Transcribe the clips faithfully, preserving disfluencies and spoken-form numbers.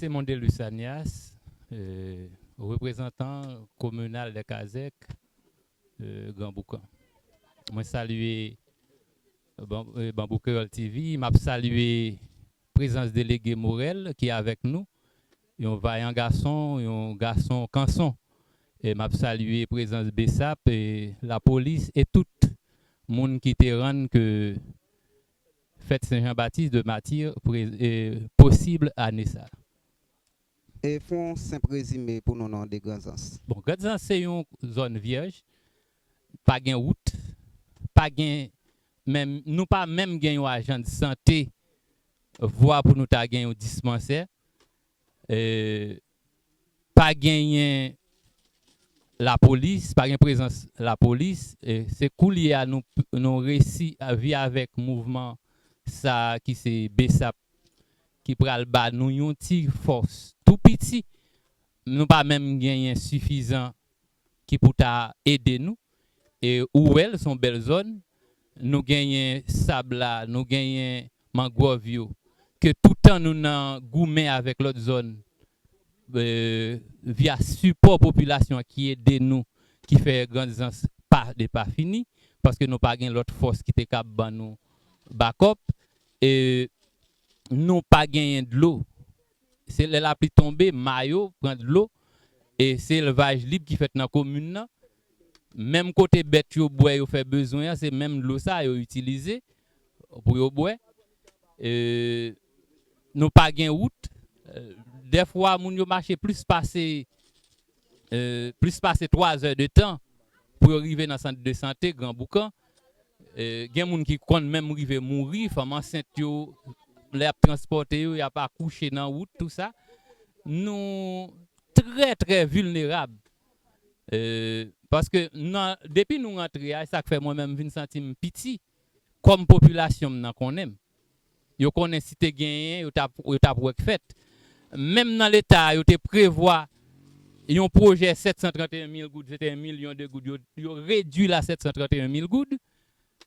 Temondé Lusanias, euh, reprezantan kominal de Kazèk, euh, Gran Boukan. Mwen salye Ban-, euh, Banbou Kreyòl T V, m ap salye prezans delege Morel ki avèk nou, yon vayan gason, yon gason kanson. E m ap salye prezans B S A P, e lapolis e tout moun ki te rann ke fèt Sen Jan Batis de Mati pre-, e, posib ane sa. E fè yon senp rezime pou nou non de Granzans. Bon, Granzans se yon zòn vyèj, pa gen wout, pa gen menm, nou pa menm gen yon ajan de sante, vwa pou nou ta gen yon dispansè. E, pa genyen lapolis, pa gen prezans lapolis. E, se koulye a nou, nou resi a vi avèk mouvman sa a ki se B S A P ki pral ba nou yon ti fòs tou piti. Nou pa menm genyen sifizan ki pou ta ede nou. E ou wè l, se yon bèl zòn. Nou genyen sab la, nou genyen mangwòv yo. Ke toutan nou nan goumen avèk lòt zòn, e, via sipò popilasyon an ki ede nou, ki fè Granzans pa de pa fini, paske nou pa gen lòt fòs ki te kab ban nou bakòp. E nou pa genyen dlo. Se lè lapli tonbe, ma yo pran dlo, e se elvaj lib ki fèt nan komin nan. Menm kote bèt yo bwè, yo fè bezwen an, se menm dlo sa yo itilize pou yo bwè. E nou pa gen wout. E, dèfwa, moun yo mache plis pase, e, plis pase twa zè de tan pou yo rive nan sant de sante Gran Boukan. E, gen moun ki konn menm rive mouri, fanm ansent yo, lè y ap transpòte yo, y ap akouche nan wout, tou sa. Nou trè, trè vilnerab. E, paske nan, depi nou rantre a, e sa k fè mwen menm vin santi m piti kòm popilasyon m nan konnen m. Yo konnen si te genyen, yo t ap, yo t ap wè k fèt. Menm nan Leta a, yo te prevwa yon pwojè sèt san trannteyen mil goud, se te yon milyon de goud, yo, yo redui l a sèt san trannteyen mil goud,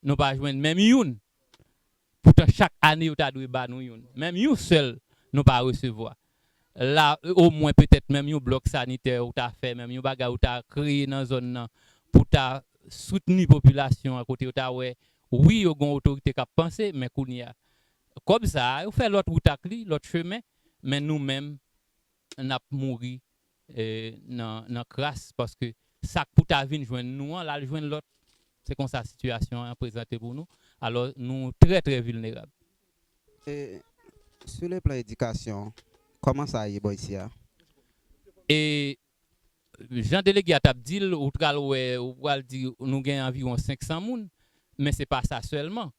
nou pa jwenn menm youn. Poutan, chak ane, yo ta dwe ba nou youn. Menm yon sèl, nou pa resevwa. La, omwen, petèt, menm yon blòk sanitè ou ta fè, menm yon bagay ou ta kreye nan zòn nan, pou ta soutni popilasyon an, kote yo ta wè, wi, yo gen yon otorite k ap panse, men kounye a, kòb sa a, yo fè lòt wout ak li, lòt chemen, men nou menm, n ap mouri, e, nan, nan kras, paske sa k pou ta vin jwenn nou an, l al jwenn lòt. Se konsa sitiyasyon an prezante pou nou. Alò, nou trè, trè vilnerab. E, sou le plan edikasyon, kòman sa ye bò isi a? E, jan delege a t ap di l, ou pral wè, ou pral di nou gen anviwon senk san moun, men se pa sa sèlman.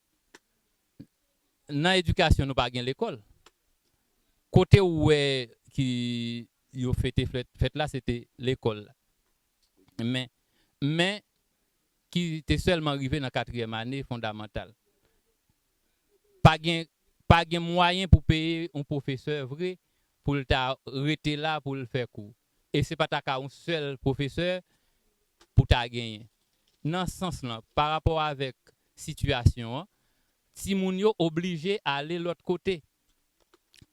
Nan edikasyon, nou pa gen lekòl. Kote ou wè ki yo fete fèt, fèt la, se te lekòl la. Men, men, ki te sèlman rive nan katriyèm ane fondamantal. Pa gen, pa gen mwayen pou peye yon pwofesè vre pou l ta rete la, pou l fè kou. E se pa ta ka yon sèl pwofesè pou ta genyen. Nan sans lan, pa rapò avèk sitiyasyon an, timoun yo oblije ale lòt kote.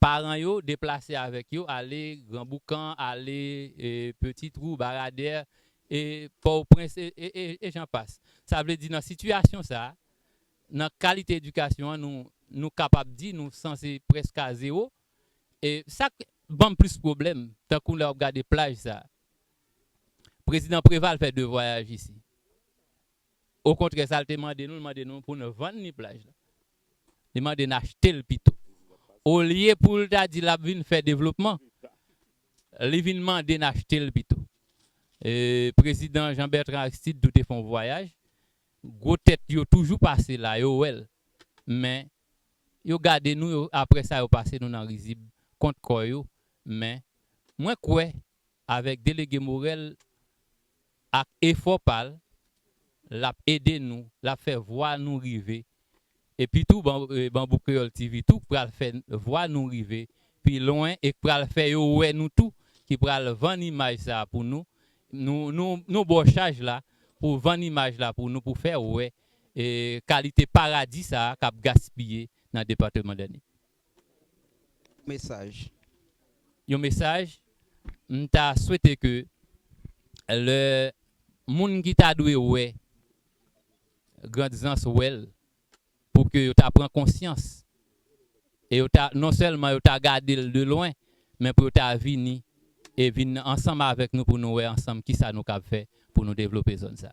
Paran yo deplase avèk yo, ale Gran Boukan, ale, e, Peti Twou, Baradè, e, Pòtoprens, e, e, e, e jan pas. Sa vle di, nan sitiyasyon sa a, nan kalite edikasyon an, nou, nou kapab di nou sanse prèske a zewo. E sa k ban m plis pwoblèm, tankou lè w ap gade plaj sa a. Prezidan Préval fè de vwayaj isi. Okontrè, sa l te mande nou, l mande nou pou nou vann li plaj la. Li mande n achte l pito. Olye pou l ta di l ap vin fè devlopman, li vin mande n achte l pito. E, prezidan Jean Bertrand Aristide tou te fè yon vwayaj. Gwo tèt yo toujou pase la, yo wè l. Men, yo gade nou, yo, apre sa, yo pase nou nan rizib kont kò yo. Men, mwen kwè, avèk delege Morel ak efò pa l, l ap ede nou, l ap fè vwa nou rive. Epi tou, Ban-, e, Banbou Kreyòl T V tou pral fè vwa nou rive pi lwen e k pral fè yo wè nou tou, ki pral vann imaj sa a pou nou. Nou, nou, nou ba w chaj la pou vann imaj la pou nou, pou fè wè, e, kalite paradi sa a k ap gaspiye nan depatman dènye. Mesaj. yon mesaj, m ta swete ke lè moun ki ta dwe wè Grand'Anse wè l, pou ke yo ta pran konsyans. E yo ta, non sèlman yo ta gade l de lwen, men pou yo ta vini e vin ansanm avèk nou pou nou wè ansanm kisa nou kab fè pou nou devlope zòn sa.